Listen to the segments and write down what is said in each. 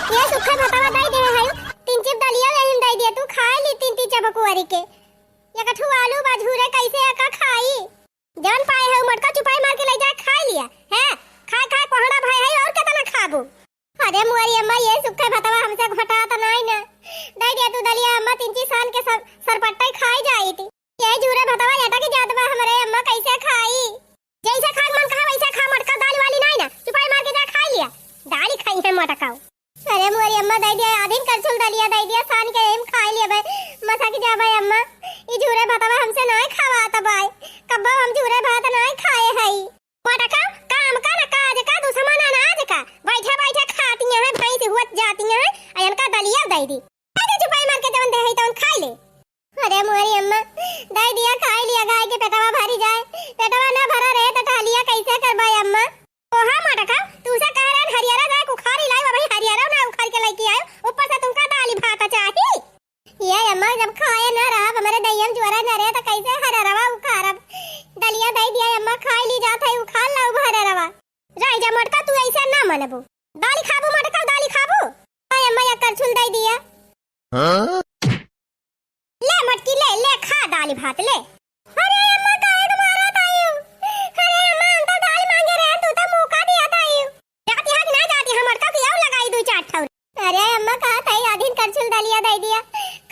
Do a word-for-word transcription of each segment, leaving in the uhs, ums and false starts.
ये सुखा भतवा दइ दे है, तीन चिप दलिया यही में दइ दिया, तू खाइ ली तीन तीन चबकुअरी के। एक ठू आलू बा झूरे, कैसे एका खाई? जवन पाए है मोटका चुपाई मार के लइ जा, खाइ लिया। हैं? खाइ खाइ कोहड़ा भए है, और केतना खाबू? अरे मुअरी अम्मा, ये सुखा भतवा हमसे घोटात नाहीं ना। दइ दिया तू दलिया अम्मा, तीन चिप सान के सर, सरपट्टा खाइ जाइत। ये झूरे भतवा अटक जात बा हमरे अम्मा, कैसे खाई? जैसे खाक मन कहा वैसे खा, मोटका दाल वाली नाहीं ना, चुपाई मार के जा खाइ लिया। दाल ही खाई है मोटकाऊ। अरे मोरी अम्मा, दइ दिया आधीन करछुल दलिया, दइ दिया सान के एम खाइ लिया बे, मसा की जा बे अम्मा। ई झूरे भतवा हमसे नाहीं खावात बाय, कब्बो हम झूरे भात नाहीं खाए हई। मोटका काम का न काज का, दुश्मन अनाज का, बैठे बैठे खाती हैं, भैंस हुअत जाती हैं, आ इनका दलिया दइ दी। अरे चुपाई मार के जवन दे है तवन खाइ ले। अरे मोरी अम्मा, दइ दिया खाइ लिया, गाय के पेटवा भरी जाए, पेटवा ना भरा रहे तो टहलिया कैसे करबा अम्मा? ओहा मोटका, तू से कह रहे हरियरा जाए उखारी लाई, वही हरियरा ना उखार के लइके आयो, ऊपर से तुमका दाली भात चाही। ये अम्मा, जब खाए ना रहब, हमरे दहिया में ज्वरा ना रहे तो कैसे हरियरवा उखारब? दलिया दइ दिया अम्मा, खाइ ली जात है, उखार लाऊ हरियरवा। रह जा मोटका, तू ऐसे ना मनबू। दाली खाबू मोटका, दाली खाबू? अरे अम्मा, या करछुल दइ दिया। हाँ? ले मटकी ले, ले खा दाली भात ले। अरे अम्मा, काहे के मारत आयु? अरे अम्मा, हम तो दाली मांगे रहे, तू तो मुँह का दिया था आयु। जाती है कि ना जाती है, मटका की आऊ लगाई दू चार ठौर। अरे अम्मा, कहा था आधीन करछुल दलिया दइ दिया,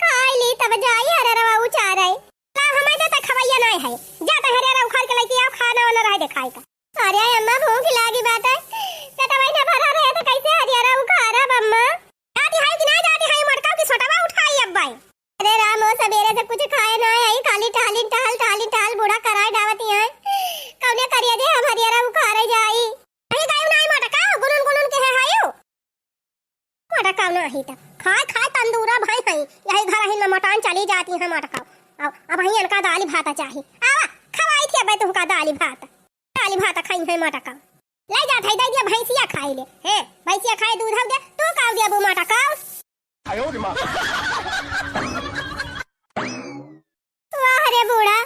खाइ ली तब जाई हरियरवा उचार आई। का हमें तो खवैया नाहीं है, जा तो हरियरा उखार के लइके आओ, खाना वाना रह दे खाए का। अरे अम्मा, भूख लागी बाटे, पेटवा ना भरा रहे तो कैसे हरियरा उखारब अम्मा? जाती है कि ना जाती है, मोटका की सोटवा उठाई अब बाई। अरे राम हो, सबेरे से कुछ खाए ना है, खाली टहलिन टहल, टहलिन टहल, बूढ़ा कराए डावती है। कौने करिए जे हम हरियरा उखारे जाई? नहीं गयू नाहीं मोटका, गुनुन गुनुन के है हायू। मोटका नाहीं त खाए खाए तंदूरा भाई है, यही घर ही में मोटान चली जाती है मोटका। अब, अब ही इनका दाली भात चाही। आवा, खवाई थी अबे तुमका दाली भात। दाली भात खाई है मोटका। ले जात है, दइ दिया भैंसिया खाई ले। हे, भैंसिया खाए दूध हो गया, तू का देबू मोटका? वाह रे बूढ़ा,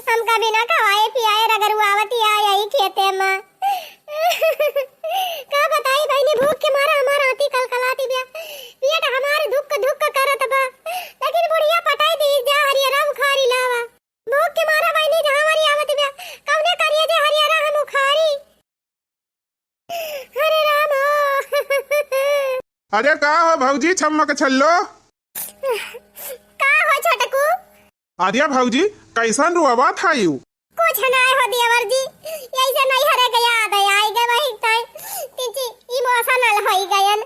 हमका बिना खवाए पियाए रगरुआवती आ यही खेते में। का बताई बहिनी, भूख के मारा हमार आँती कलकलाती बिया, पेट हमार धुक धुक करत बा, लेकिन बुढ़िया पटाई दी जा हरियरा उखारी लावा। भूख के मारा बहिनी जहाँ हमारी आवत बिया, कौने करिए जे हरियरा हम उखारी। अरे राम हो। अरे का हो भौजी छम्मक छल्लो? का हो छोटकू? अरे भौजी, कैसन रोवत हयू? कुछ नाय हो देवर जी, यैसे नैहरे के याद आई गए वही टाइम, तिची emotional होई गयन।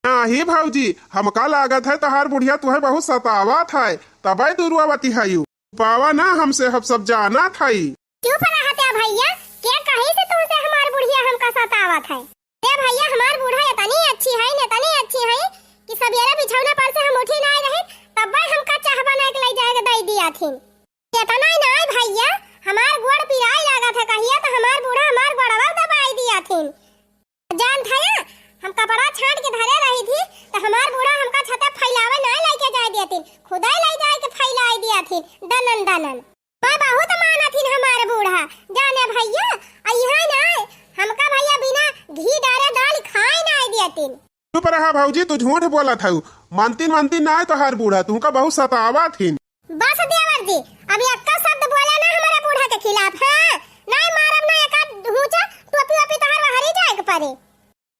नाही भौजी, हमका लागत है तहार बुढ़िया तुहे बहुत सतावत है, तबै तू रोवती हयू। पावा ना हमसे, हम सब जानत हई। चुप रहत या भैया, के कही से तुमसे हमार बुढ़िया हमका सतावत है? ए भैया, हमार बूढ़ा इतनी अच्छी है, इतनी अच्छी है कि सबेरे बिछौना पर से हम उठी ना रही, तब हमका चाह बना के ले जाए के दे दिया थिन। इतना ही ना भैया, हमार गोड़ पिराए लागत है कहिया तो हमार बूढ़ा हमार गोड़वा दबाई दिया थिन। जान था ना, हम कपड़ा छांट के धरे रही थी, तो हमार बूढ़ा हमका छते फैलावे ना लेके जाए दिया थिन, खुदे ले जाए के फैलाए दिया थिन, दनन दनन। मैं बहुत माना थिन हमार बूढ़ा, जाने भैया, अइहे ना, हमका भैया बिना घी डारे दाल खाए ना दिया थिन। चुप रहा भौजी, तू झूठ बोलत हऊ। मानतीन, मानतीन ना है तोहार बूढ़ा, तुमका बहुत सतावा थिन। बस देवर जी, अब एक्का शब्द बोला ना हमारे बूढ़ा के खिलाफ, हाँ? नहीं मारब ना एका हुचा, टोपी ओपी तोहार वहरी जाए के पड़े।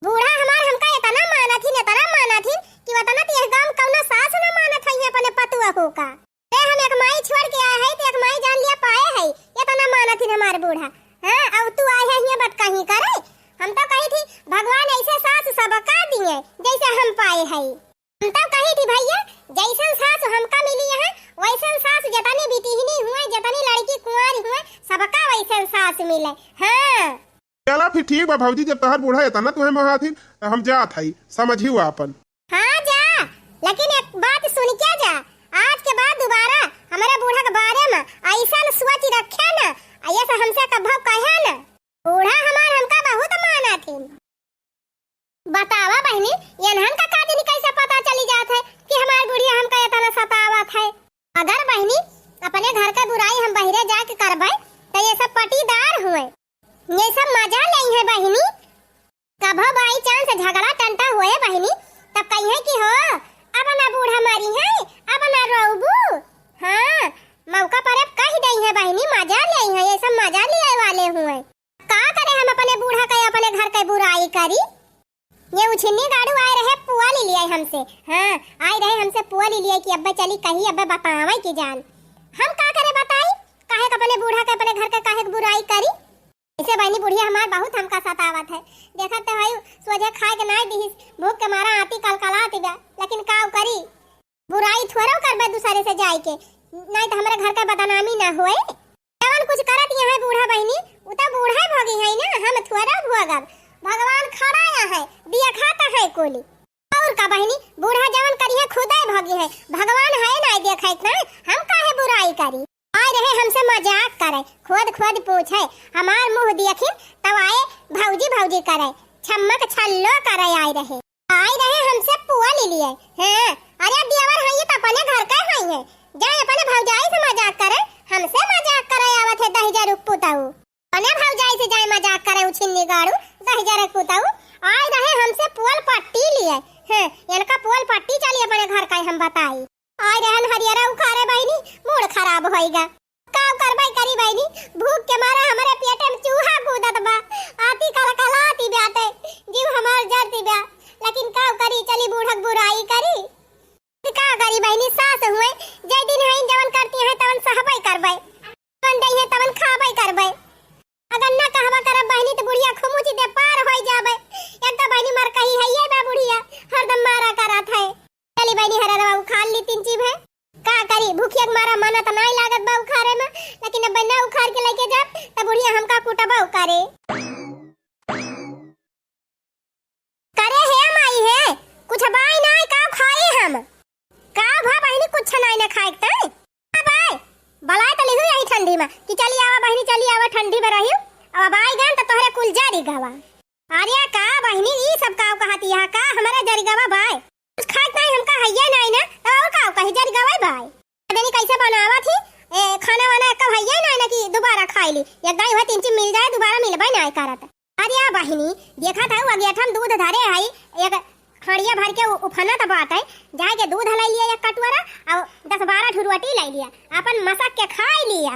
बूढ़ा हमार हमका इतना माना थिन, इतना माना थिन कि वतना ती गाँव कौनो सास ना मानत है अपने पतुआ हो का। अरे हम एक माई छोड़ के आए है, तो एक माई जान लिया पाए है, इतना माना थिन हमार बूढ़ा। हाँ, अब तू आए है हियाँ बतकही करे, हम तो कही थी भगवान ऐसे सास सबका दिए जैसे हम पाए है। हम तो कही थी भैया, जैसन सास हमका मिली है, वैसन सास जितनी बिटिहनी हुए, जितनी लड़की कुंवारी हुए, सबका वैसन सास मिले। हाँ। चला फिर ठीक बा भौजी, जब तोहार बूढ़ा इतना तुहे महाथिन, तो हम जात हई, समझियो आपन। हाँ जा, लेकिन एक बात सुन के जा, आज के बाद दोबारा हमारे बूढ़ा के बारे में ऐसन सोच रखे ना, ऐसे हमसे कभो कहे ना। बूढ़ा हमार हमका बहुत माना थिन। बतावा बहिनी, एनहन का का जानी कैसे पता चली जात है कि हमार बुढ़िया हमका इतना सतावत है? अगर बहिनी अपने घर के बुराई हम बहिरे जाके करबै, तो ये सब पटीदार हुए, ये सब मजा लेइहे बहिनी। कभो by chance झगड़ा टंटा होए बहिनी, तब कहिए ये उछिन्नी गाड़ू आए रहे पुआ ले लिया हमसे। हाँ, आए रहे हमसे पुआ ले लिया कि अब्बे चली कही, अब्बे बतावे कि जान। हम का करे बताई? काहे के अपने बूढ़ा के, अपने घर के काहे के बुराई करी? इसे बहनी बुढ़िया हमार बहुत हमका सतावत है। देखत तो हई, सोझे खाए के नाई दिहिस, भूख के मारा आती कलकलाती बा, लेकिन काव करी? बुराई थोड़ो करबे दूसरे से जाए के, नाई तो हमरे घर का बदनामी ना होए। जवन कुछ करत यहाँ बूढ़ा बहनी, उ तो बूढ़ा भोगी है ना, हम थोड़ा भोगब। भगवान खड़ा यहाँ है, देखत है कुली। और का बहिनी, बूढ़ा जवन करिहे खुदे भोगिहे, भगवान है ना देखत ना, हम काहे बुराई करी? आए रहे हमसे मजाक करे, खोद खोद पूछे, हमार मुँह देखिन तब आए भौजी भौजी करे, छम्मक छल्लो करे आए रहे। आए रहे हमसे पुआ ले लिए। हाँ, अरे देवर है ये तो अपने घर का है, जाए अपने भौजाई से मजाक करे, हमसे मजाक करे आवत है दहिजर पुतऊ। अपने भौजाई से जाए मजाक करे उछिन्नी गाड़ू, दहिजर पुतऊ। आए रहे हमसे पोल पट्टी लिए। हैं, इनका पोल पट्टी चली अपने घर का हम बताई। आए रहन हरियरा उखारे बहिनी, मूड खराब होइगा। का करबै करी बहिनी, भूख के मारे हमरे पेटे में चूहा कूदत बा। आती कलकलाती बाटे, जीव हमार जरती बा। लेकिन का करी, चली बूढ़क बुराई करी। का करी बहिनी, सास हुए, जय दिन है जवन करती है तवन सहबै करबै, जवन दई है तवन खाबै करबै। अगर न कहबा करब बहिनी तो बुढ़िया खुमुची दे पार होई जाबै। एक तो बहिनी मर कही है ये बा बुढ़िया, हरदम मारा करत है। चली बहिनी हररवा उखाड़ ली तीन चीज है। का करी, भूखिया के मारा मना तो नाई लागत बा उखाड़े में, लेकिन अब ना उखाड़ के लेके जाब तो बुढ़िया हमका कुटबा करे। करे हे माई हे, कुछ बाई नाई, का खाई हम? का भा बहिनी, कुछ नाई ना खाए के ताई? का बाई? बलाए तो लिहू यही ठंडी में कि चली आवा बहिनी, चली आवा ठंडी में रही। अब बाई गन तो तोहरे कुल जारी गवा। अरे का बहिनी, ई सब का कहत यहाँ का? हमारे जरी गवा बाई। कुछ खाए के नाई हमका हइये नाई ना, तो और का कही जरी गवा बाई। पता नहीं कैसे बनावत ही, ए, खाना वाना का हइये नाई ना कि दोबारा खाई ली। एक दाई हुआ तीन चीज मिल जाए, दोबारा मिलबे नाई करत। अरे आ बहिनी, देखत हऊ, अगेठम दूध धरे हई, एक हड़िया भर के उ-, उफनत बाटे, जाए के दूध लाई लिया एक कटोरा, और दस बारह ठो रोटी लाई लिया, अपन मसक के खाई लिया।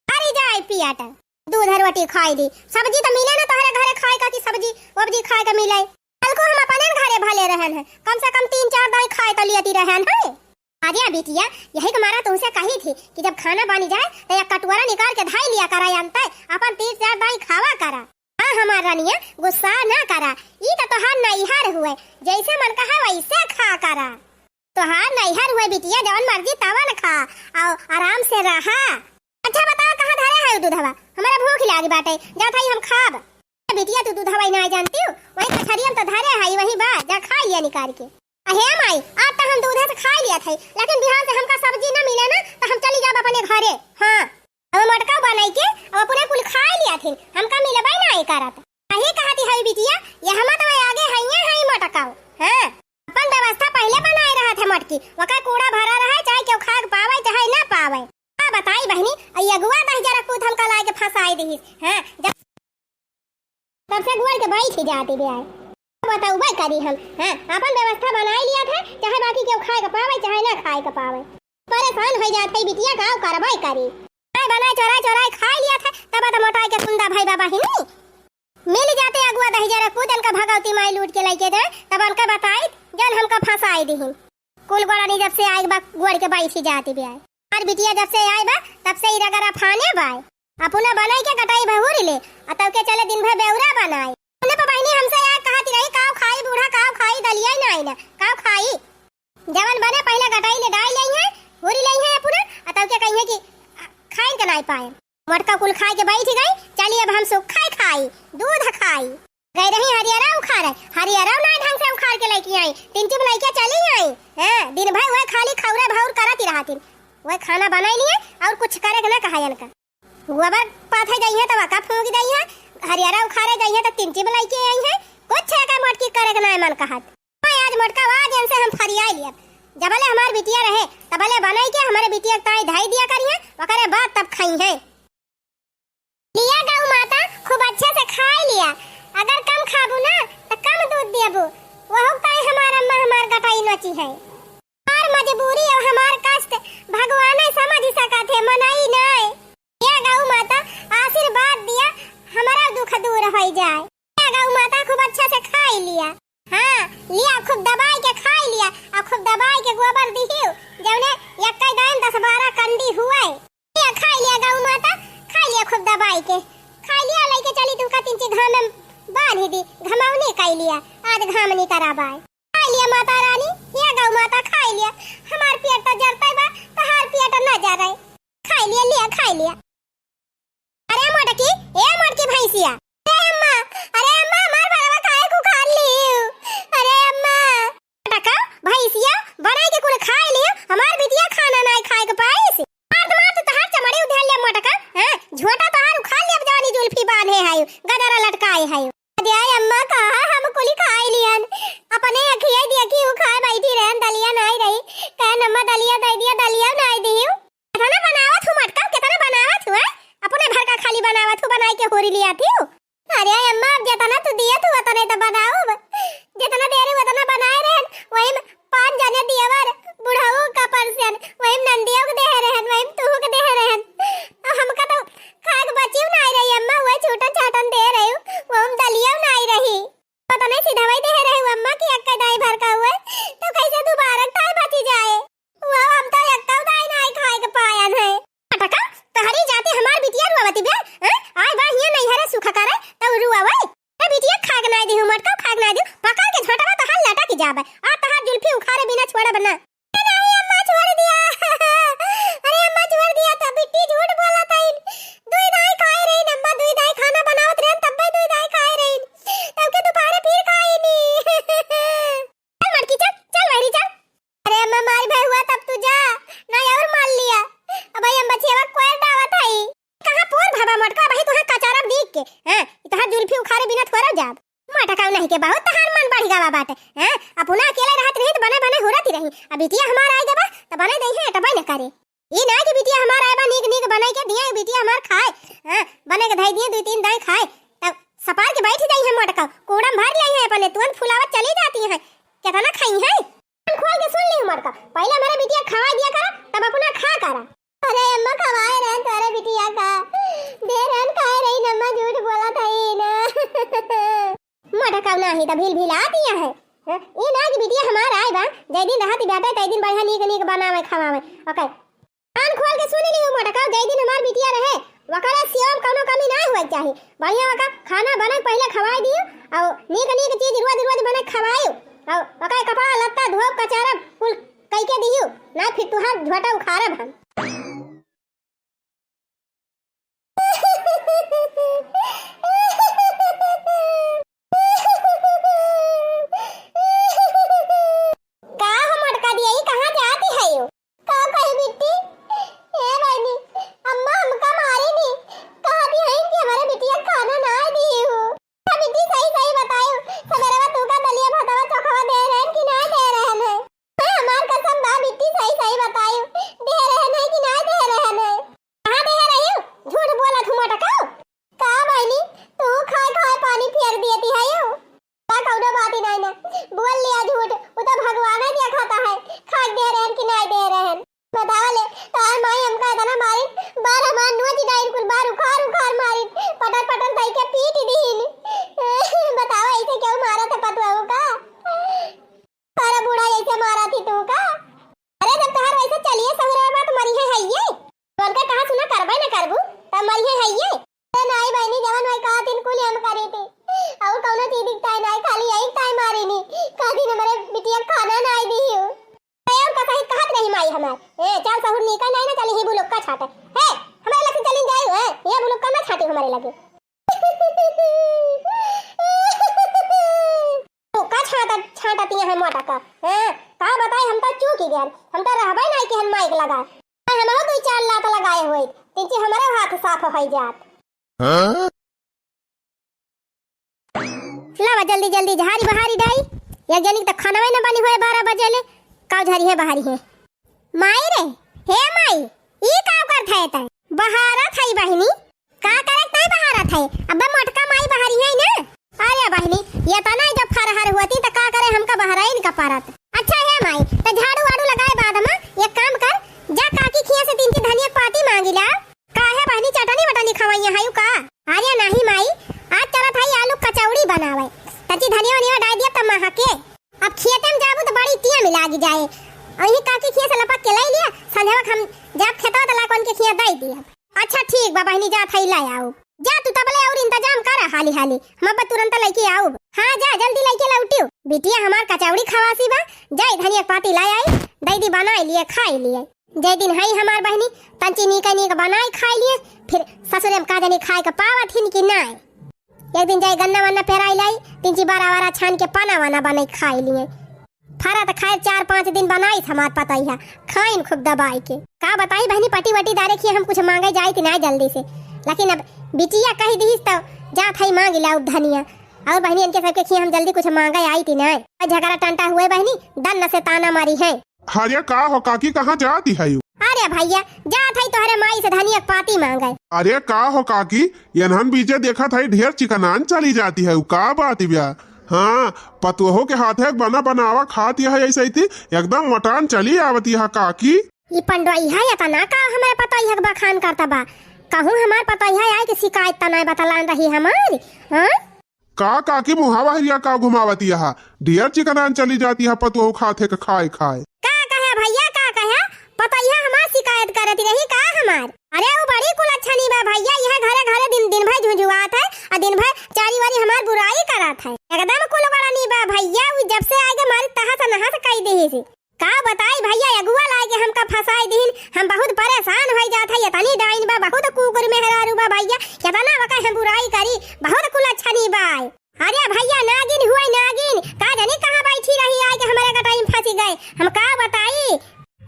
अरे जाए पियाट, दूध रोटी खाई ली, सब्जी तो मिले ना तोहरे घरे खाए का कि सब्जी वब्जी खाए का मिले। कल को हम अपने घरे भले रहन है, कम से कम तीन चार दाई खाए तो लियती रहन है। अरे बिटिया, यही के मारा तुमसे कही थी कि जब खाना बनी जाए तो एक कटोरा निकाल के धाई लिया करा, अंत अपन तीन चार दाई खावा करा। हाँ हमार रानिया, गुस्सा ना करा, ई तो तोहार नैहर हुए, जैसे मन कहा वैसे खा करा। तोहार नैहर हुए बिटिया, जवन मर्जी तवन खा, और आराम से रहा। अच्छा बताओ, कहाँ धरे है दूधवा? हमारा भूख लागी बाटे, जात हई हम खाब। बिटिया तू दूधवा ही ना जानती हूँ, वही कछरिया में तो धरे है, वही बा, जा खा लिया निकाल के। अहे माई, आज तो हम दूधे से खा लिया थे, लेकिन बिहान से हमका सब्जी न मिले ना, तो हम चली जाब अपने घरे। हाँ, अब मटका बनाई के अब अपने कुल खा लिया थे, हमका मिलबे ना करत। यही कहती है बिटिया, ये हम तो आगे हइये हई मटका। हाँ, अपन व्यवस्था पहले बनाए रहा थे मटकी, वका कूड़ा भरा रहे, चाहे केहू खा के पावे चाहे ना पावे। का बताई बहिनी, ई अगुआ दहिजरा पूत हमका लाए के फंसाई दिहिस। हाँ, जब तब से गुड़ के बैठ ही जाती बे आए। बताउबे करी हम, हाँ, अपन व्यवस्था बनाई लिया था, चाहे बाकी केहू खाए के पावे, चाहे ना खाए के पावे। परेशान हो जात है बिटिया, का करबे करी। बनाए, बनाए, चोराए, चोराए खाई लिया था, तब तो मोटाई के कुंदा भाई बाबा ही नहीं। मिल जाते अगुआ दहिजरा पूत, इनका भगवती माई लूट के लेके जाए, तब उनका बताई, जन हमका फंसाई दिहिन। कुल गोड़ानी जब से आए बा, गोड़ के बैठी जाती बे आए। और बिटिया जब से आए बा, तब से ई रगरा फाने बाए। अपना बनाई के कटाई भहुर ले, आ तब के चले दिन भर बेउरा बनाए। उन्हें पे बहिनी हमसे आए कहती रही, "काव खाई बूढ़ा, काव खाई, दलिया ही ना आई ना, काव खाई?" जवन बने पहले कटाई ले डाई ले है, हुरी ले है अपना, आ तब के कही है कि खाइन के नाई पाए। मोटका कुल खाए के बैठ गई, चली अब हम सुखा खाई, दूध खाई। गई रही हरियरा उखाड़े, हरियरा ना ढंग से उखाड़ के लेके आई, तिनचिप लेके चली आई। हाँ, दिन भर वह खाली खौरे भौर करत ही रहती, वह खाना बनाई लिए और कुछ करे के ना कहा इनका। गोबर पाथे जाइए तो वका फूंक जाइए, हरियरा उखाड़े जाइए तो तिनचिप लेके आई है, कुछ है का मोटकी करे के ना मन कहत। आज मोटका आज इनसे हम फरिया लिया, जबले हमार बिटिया रहे तबले बनाई के हमारे बिटिया के ताई धाई दिया करिए, ओकरे बाद तब खाई है। लिया गऊ माता, खूब अच्छे से खाई लिया। अगर कम खाबू ना, तो कम दूध देबू। वहू ताई हमार अम्मा हमार गटाई नोची है। हमार मजबूरी और हमार कष्ट भगवान ही समझ सकत है, मनई नाय। लिया गऊ माता, आशीर्वाद दिया, हमारा दुख दूर होई जाए। लिया गऊ माता, खूब अच्छे से खाई लिया। हाँ, लिया खूब दबाई के खाई लिया, अउ खूब दबाई के गोबर दिहियो, जउने एक्कै दाईं दस बारह कंडी हुवै। लिया खाई लिया गौ माता, खाई लिया खूब दबाई के, खाई लिया, लइके चली तुहका तिनची घाम में बान्ही दी, घमौनी कई लिया, आज घाम निकरा बाय। खाई लिया माता रानी, या गौ माता खाई लिया, हमार पेट त जरतै बा, तहार पेट न जरै। खाई लिया, लिया, खाई लिया। अरे मोटकी, ए मोटकी भैंसिया। अरे अम्मा, अरे अम्मा, हमार भरवा काहे उखाड़ लिहिउ? अरे अम्मा। मोटका, भैंसिया, बनाई के कुल खाई लिहिउ, हमार बिटिया खाना नाई खाए के पाइस। मार त, मार त, तहार चमड़ी उधेड़ लिया मोटका, हैं? झोंटा तहार उखाड़ लिया, जवानी जुल्फी बांधे है, गजरा लटकाए है। अरे अम्मा, कहा हम कुली खाई लिहन, अपने अखिया देखी उ खाए बैठी रहन, दलिया नाई रही, कहन अम्मा दलिया दे दिया, दलिया नाई दिहिउ। केतना बनावत हूँ मटका, केतना बनावत हूँ, हैं? अपने भर का खाली बनावत हूँ, बनाई के होरी लियात हूँ। अरे अम्मा, अब जेतना तू दियत हूँ, ओतने त बनाउब। जेतना देरे ओतना बनाए रहन, वही में पाँच जने दियवर, बुढ़ऊ का परसन, वही में नंदियो के देहे रहन, वही में तुहू के देहे रहन। अब हमका तो खाए के बचियो नाई रही अम्मा, वही छूटन छाटन दे रही, वही में दलियो नाई रही। पता नहीं सीधा वही देहे रही अम्मा की एक्कै दाईं भर का हुए, तो कैसे दोबारा ताई बची जाए। वो हम तो एक्कौ दाईं नाई खाए के पायन है। मटका, तहरी जाते हमार बिटिया रुआवती बे, हैं? आए बा हियां नैहरे सुख करे, तब रुआवे। ए बिटिया खाए के नाई दिहु, मटका खाए के नाई दिहु, पकड़ के झोंटवा तहार लटक जाबे, आ तहार जुल्फी उखाड़े बिना छोड़ब ना। ए नाई अम्मा छोड़ दिया। अरे अम्मा छोड़ दिया, तब बिट्टी झूठ बोलत हईन। दुई दाईं खाए रहीन अम्मा, दुई दाईं खाना बनावत रहन, तब्बे दुई दाईं खाए रहीन। तब के दोपहरे फिर खाई नी। चल मटकी चल, चल बहरी चल। अरे अम्मा, मारी भई हुआ तब तू जा, नाई और मार लिया। अब भाई हम बचियावा कोयर डावत हई। कहाँ पोर भवा मोटका, भाई तुहां कचारब दीख के, हैं? ई तोहार जुल्फी उखाड़े बिना थोड़ा जाब। मोटका नहीं के बहुत तहार मन बढ़ गवा बाटे, हैं? अपना अकेले रहत रही त बने बने हुरत रही। अब बिटिया हमार आए गवा त बने दई है, एटबे न करे। ई ना कि बिटिया हमार आए बा नीक नीक बनाई के दिए, बिटिया हमार खाए, हैं? बने के धई दिए, दुई तीन दाईं खाए, तब सपार के बैठ जाई है मोटका, कूड़म भर लाई है अपने, तुरंत फुलावत चली जाती है। केतना खाई है? कान खोल के सुन ली मटका, पहिले हमरे बिटिया खवाई दिया करा, तब अपना खा करा। अरे अम्मा, खवाए रहन तोरे बिटिया का, दे रहन खाए रही अम्मा, झूठ बोलत हई ना। मटका नाही त भिल भिला दिया है। हाँ, ई ना कि बिटिया हमार आए बा, जय दिन रहत बाटे, तय दिन बढ़िया नीक नीक बनावे खवावे। ओके। कान खोल के सुन लिहु मोटका, जय दिन हमार बिटिया रहे, वकरा सेवा में कौनो कमी ना होए के चाही। बढ़िया वका खाना बने पहिले खवाए दिहु, और नीक नीक चीज रोज रोज बने खवाए, और वका कपड़ा लत्ता धोब कचारब कुल कई के दिहु, ना फिर तुहार झोटा उखाड़ब हम। का हो मोटका दिया, ई कहाँ जाती है यो? का कही बिट्टी? ए बहिनी, अम्मा हमका मारी नी, कहती है कि हमारे बिटिया खाना ना दी हो। का बिट्टी सही सही बतायो, सवेरवा तू का दलिया भातवा चोखवा दे रहन कि ना दे रहन है? हाँ, हमार कसम बा बिट्टी, सही सही बतायो, दे रहन है कि ना दे रहन है? कहाँ दे रही हो? झूठ बोलत हूँ मोटका। का बहिनी, तू खाए खाए पानी फेर दियती है यू? का कौनो बात ही नहीं ना, बोल लिया झूठ, वो तो भगवान ही देखता है, खाए दे रहन कि नहीं दे रहन। बतावा ले, तार माई हमका इतना मारिन, बार हमार नोच डाइन कुल बार उखाड़ उखाड़ मारिन, पटर पटर दई के पीट दीन। बतावा ऐसे क्यों मारा था पतुआ का? अरे बूढ़ा, ऐसे मारा थी तू का? अरे जब तोहार वैसे चलिए सहुरा बा तो मरी है, है ये। तो उनका कहा सुना करबे ना करबू, तब मरी है, है ये। अरे नाई बहिनी, जवन वही कहा दिन कुल हम करी थी। और कौनो चीज दिखता है नाई, खाली यही ताई मारी नी। कहा दिन हमारे बिटिया खाना नाई दी हो। अरे और कसा ही कहत रही माई हमार। ए, चल सहुर नीका नाई ना चली ही बुलुक्का छाटे। हे, हमारे लगे चली जाई है। ये बुलुक्का ना छाटी हमारे लगे। तू का छाटा, छाटती है मोटा का? हाँ, का बताई, हम तो चूक ही गए, हम तो रहबे नहीं कि हम माइक लगाए। हाँ, हम दो चार लात लगाए हुए, तिनची हमारे हाथ साफ हो जात। हाँ? लावा जल्दी जल्दी झारी बहारी डाई, एक जनी तो खाना ना बनी हुए बारह बजे ले, काव झारी है बहारी है। माई रे, हे माई, ई का करत है तै? बहारत है बहिनी। का करत तै बहारत है? अब्बे मोटका माई बहारी है ना। अरे बहिनी, ये तो नहीं जब फरहर होती तो का करे हमका बहराइन का परत। अच्छा हे माई, तो झाड़ू वाड़ू लगाए बाद में एक काम कर, जा काकी खिया से तीन ची धनिया पाती मांगी ला। काहे बहिनी चटनी वटनी खवाइया है का? अरे नहीं माई, आज चलत है आलू कचौड़ी बनावे। तची धनिया वनिया डाल दिया तब महके। अब खेते में जाबू तो बड़ी टिया में लागी जाए। अउर यही काकी खिया से लपक के लाई लिया, संझवा के हम जाब खेतवा तो लाके उनके खिया दई दिया। अच्छा ठीक बा बहिनी, जात हई लाई आउब। जा तू तबले अउर इंतजाम करा हाली हाली, हम अब तुरंत लइके आउब। हाँ जा जल्दी लइके लौटियो। बिटिया हमार कचौड़ी खवासी बा, जाई धनिया के पाती लाई आई, दई दी बनाई लिए खाई लिए। जे दिन हई हमार बहिनी तंची नीक नीक बनाई खाई लिए, फिर ससुरे में का जानी खाए के पावत हिन कि नाय। एक दिन जाई गन्ना वन्ना पेराई लाई, तिंची बारा वारा छान के पाना वाना बनाई खाई लिए। फरा त खैर चार पाँच दिन बनाई हमार पतोहिया, खाइन खूब दबाई के। का बताई बहिनी, पटी वटी दारे खिया हम कुछ मांगे जाई थी ना जल्दी से, लेकिन अब बिटिया कह दीस तो जात हई मांग लाउब धनिया। अउर बहिनी इनके सबके खिया हम जल्दी कुछ मांगे आई थी ना। झगड़ा टंटा हुए बहिनी, दन्न से ताना मारी है। अरे का हो काकी, कहाँ जाती है यू? अरे भैया, जात हई तोहरे माई से धनिया के पाती मांगे। अरे का हो काकी, एनहन बीचे देखत हई ढेर चिकनान चली जाती है, का बात ब्या? हाँ, पतोहो के हाथे के बना बनावा खात यह ऐसे थी, एकदम मोटान चली आवत यह काकी। ई पंडोइहा एतना का हमरे पतोहिया के बखान करता बा? कहूँ हमार पतोहिया आए के शिकायत त नाय बतलान रही हमारी, हाँ? का काकी मुहा बहरिया का घुमावती यहा? ढेर चिकनान चली जाती है पतोहो खाते के खाए खाए। का कहे भैया, का कहे? पतोहिया हमार शिकायत करती रही का हमार? अरे वो बड़ी कुलच्छनी बा भैया, यह घरे घरे दिन, दिन भर झुझुआत है और दिन भर चारी वारी हमार बुराई करत है। एकदम कुलगड़नी बा भैया, वो जब से आए के मारी तहस नहस कई देही से। का बताई भैया, अगुआ लाए के हमका फंसाई दीन, हम बहुत परेशान होई जात है। एतनी डाइन बा, बहुत कुकुर मेहरारू बा भैया, केतना वका हम बुराई करी, बहुत कुलच्छनी बा। अरे भैया नागिन हुए नागिन, का जानी कहाँ बैठी रही, आए के हमारे गटाई में फंसी गए। हम का बताई,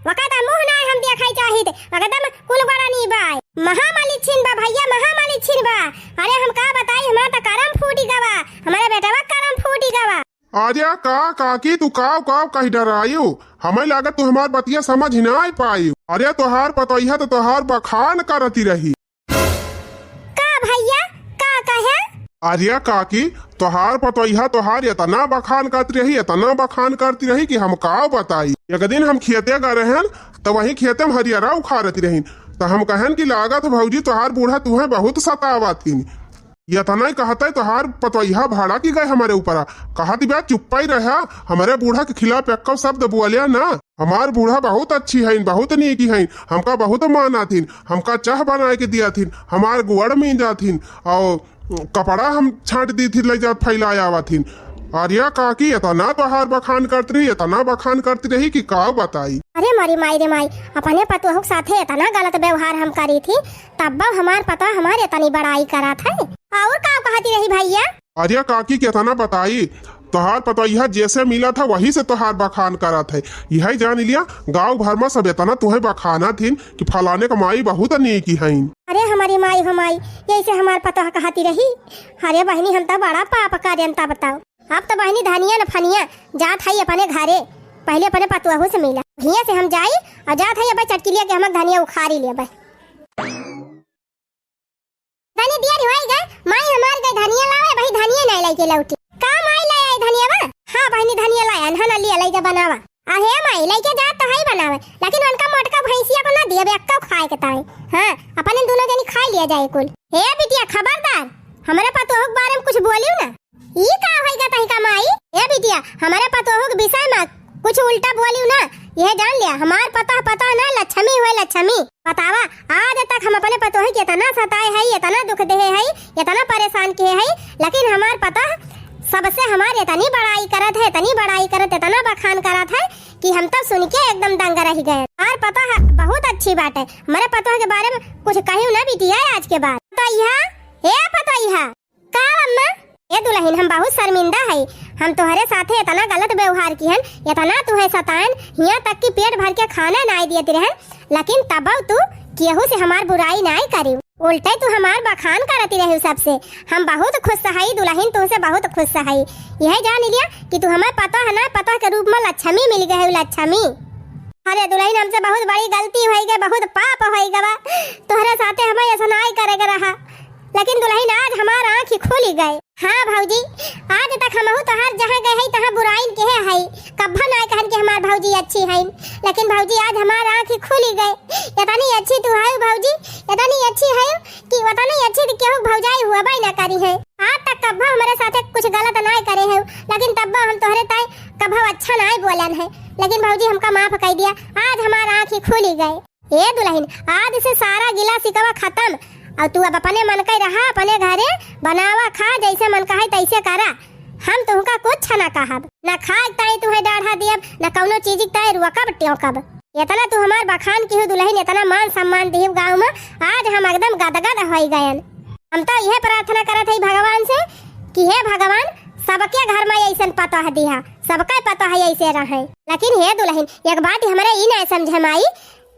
वका त मुँह ना हम देखाई चाहित, वका त कुलगड़नी बा, महामालिच्छिन बा भैया, महामालिच्छिन बा। अरे हम का बताई, हमारा त करम फूटी गवा, हमारे बेटवा करम फूटी गवा। अरे का काकी, तू काव काव कही डरायु? हमें लागत तू हमार बतिया समझ नाय पायु। अरे तोहार पतोहिया तो तोहार बखान करती रही। का भैया, का कहे? अरे काकी, तोहार पतोहिया तोहार एतना बखान करती रही, एतना बखान करती रही कि हम काव बताई। एक दिन हम खेते गए रहन, तो वहीं खेते में हरियरा उखाड़ती रही, तो हम कहन कि लागत भौजी तोहार बूढ़ा तुहे बहुत सतावत हिन। एतना ही कहते तोहार पतोहिया भड़क गए हमरे ऊपरा। कहत बा, "चुप्पा ही रहा, हमरे बूढ़ा के खिलाफ एक्को शब्द बोल्या ना। हमार बूढ़ा बहुत अच्छी हईन, बहुत नीकी हईन, हमका बहुत मानत हिन, हमका चाह बनाए के दियत हिन, हमार गोड़ मींजत हिन, और कपड़ा हम छांट दी थी, ले जात फैलाए आवत हिन।" अरे काकी, एतना तोहार बखान करती रही, एतना बखान करती रही कि का बताई। अरे मारी माई रे माई, अपने पतोह के साथे एतना गलत व्यवहार हम करी थी, तब हमार पतोह हमार एतनी बड़ाई करत है। और का कहती रही भैया? अरे काकी, केतना बताई, तोहार पतोहिया जैसे मिलत है वही से तोहार बखान करत है। यही जान लिया, गाँव भर में सब एतना तुहे बखानत हिन कि फलाने के माई बहुत नीकी हईन। अरे हमारी माई हो माई, यही से हमार पतोह कहती रही। अरे बहिनी, हम तो बड़ा पाप करेन, तब बताओ। अब तो बहिनी धनिया न फनिया जात हई अपने घरे, पहले अपने पतोहू से मिला। हियाँ से हम जाई और जात हई अब चटकिलिया के हम धनिया उखाड़ी लेबे। तनी देर होई गए, माई हमार गए धनिया लावे, भाई धनिया नहीं लेके लौटी। का माई ले आई धनिया बा? हाँ बहिनी धनिया लाए, अनहन लिया ले जा बनावा। आ हे माई, लेके जात तो हई बनावे, लेकिन उनका मोटका भैंसिया को ना दिए, अक्का खाए के ताई। हाँ, अपन इन दोनों जनी खा लिया जाए कुल। हे बिटिया खबरदार, हमारे पतोह के बारे में कुछ बोलियो ना। ई का होई गा तहिका माई? ए बिटिया, हमारे पतोह के विषय में कुछ उल्टा बोलियो ना। यह जान लिया, हमार पतोह, पतोह ना, लक्ष्मी हुए, लक्ष्मी। बतावा, आज तक हम अपने पतोह के इतना सताए हई, इतना दुख देहे हई, इतना परेशान किहे हई, लेकिन हमार पतोह सबसे हमार इतनी बड़ाई करत है, इतनी बड़ाई करत, इतना बखान करत है कि हम तो सुन के एकदम दंग रह गए। हमार पतोह बहुत अच्छी बात है, हमारे पतोह के बारे में कुछ कहियो ना बिटिया आज के बाद। पतोहिया, ए पतोहिया, का अम्मा? ए दुलहिन, हम बहुत शर्मिंदा हई। हम तोहरे साथे एतना गलत व्यवहार किहन, एतना तुहे सतायन, हियाँ तक कि पेट भर के खाना नाय दियत रहन, लेकिन तबो तू केहू से हमार बुराई नाय करी, उल्टे तू हमार बखान करती रही सबसे। हम बहुत खुश हई दुलहिन, तुहसे बहुत खुश हई। यह जान लिया कि तू हमार पतोह ना, पतोह के रूप में लक्ष्मी मिल गए, लक्ष्मी। अरे दुलहिन, हमसे बहुत बड़ी गलती होई गई, बहुत पाप होई गवा। तोहरे साथे हमें ऐसा नाय करे के रहा। लेकिन दुलहिन, आज हमार आँखी खुली गए। हाँ भौजी, आज तक हमहू तोहार जहाँ गए हई, तहाँ बुराइन केहे हई, कब्बो नाय कहन कि हमार भौजी अच्छी हईन। लेकिन भौजी, आज हमार आँखी खुली गए। इतनी अच्छी तू हऊ भौजी, इतनी अच्छी हऊ कि उतनी अच्छी तो केहू भौजाई हुआ ना करी है। आज तक कब्बो हमारे साथे कुछ गलत नाय करे हऊ, लेकिन तब्बो हम तोहरे ताई कब्बो अच्छा नाहीं बोलन है, लेकिन भौजी हमका माफ कइ दिया, आज हमार आँखी खुली गए। ए दुलहिन, आज से सारा गिला सिकवा खतम। अउ तू अब अपने मन कइ रहा, अपने घरे बनावा खा, जइसे मन कहइ तइसे करा। हम तुहका कुछ न कहब, न खाए ताई तुहइ डाढ़ा दियब, न कउनो चीज ताई रोकब टेंकब। एतना तू हमार बखान किहू दुलहिन, एतना मान सम्मान दिहू गाँव मा, आज हम एकदम गदगद होइ गयन। हम तउ इहे प्रार्थना करत हई भगवान से कि हे भगवान, सबके घर मा अइसन पतोह दिहा, सबके पतोह अइसे रहइ। लेकिन हे दुलहिन, एक बात हमरे ई नाहीं समझ मा आई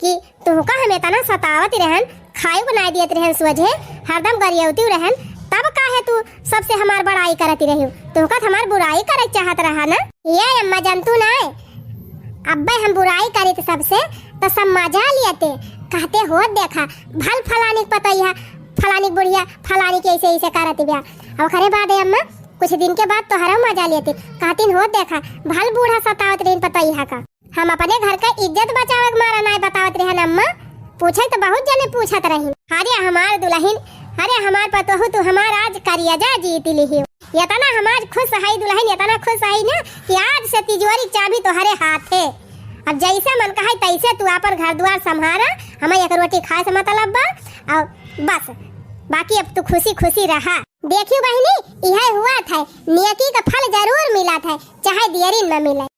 कि तुहका हम एतना सतावत रहन, खायु बनाइ दियत रहन सोझे, हरदम गरियउती रहन, तब काहे तू सबसे हमार बड़ाई करत रहिउ? तुहका त हमार बुराई करइ चाहत रहा न? ए अम्मा, जनतू नाहीं, अब्बे हम बुराई करित सबसे, त सब मजा लियते, कहते होत देखा, भल फलानी क पतोहिया, फलानी क बुढ़िया, फलानी क अइसे अइसे करत बिया। अउ ओकरे बाद ए अम्मा, कुछ दिन के बाद तोहरउ मजा लियते, कहतिन होत देखा, भल बूढ़ा सतावत रहिन पतोहिया का। हम अपने घर क इज्जत बचावे क मारा नाहीं बतावत रहन अम्मा, पूछइ त बहुत जने पूछत रहिन। अरे हमार दुलहिन, अरे हमार पतोहू, तू हमार आज करियजा जीत लिहिउ। एतना हम आज खुस हई दुलहिन, एतना खुस हई न कि आज से तिजोरी क चाबी तोहरे हाथे। अब जइसे मन कहइ तइसे तू आपन घर दुआर सम्हारा, हमइ एक रोटी खाए से मतलब बा, अउ बस, बाकी अब तू खुसी खुसी रहा। देखिउ बहिनी, इहइ हुवत है, नेकी क फल जरूर मिलत है, चाहे दियरिन मा मिलइ।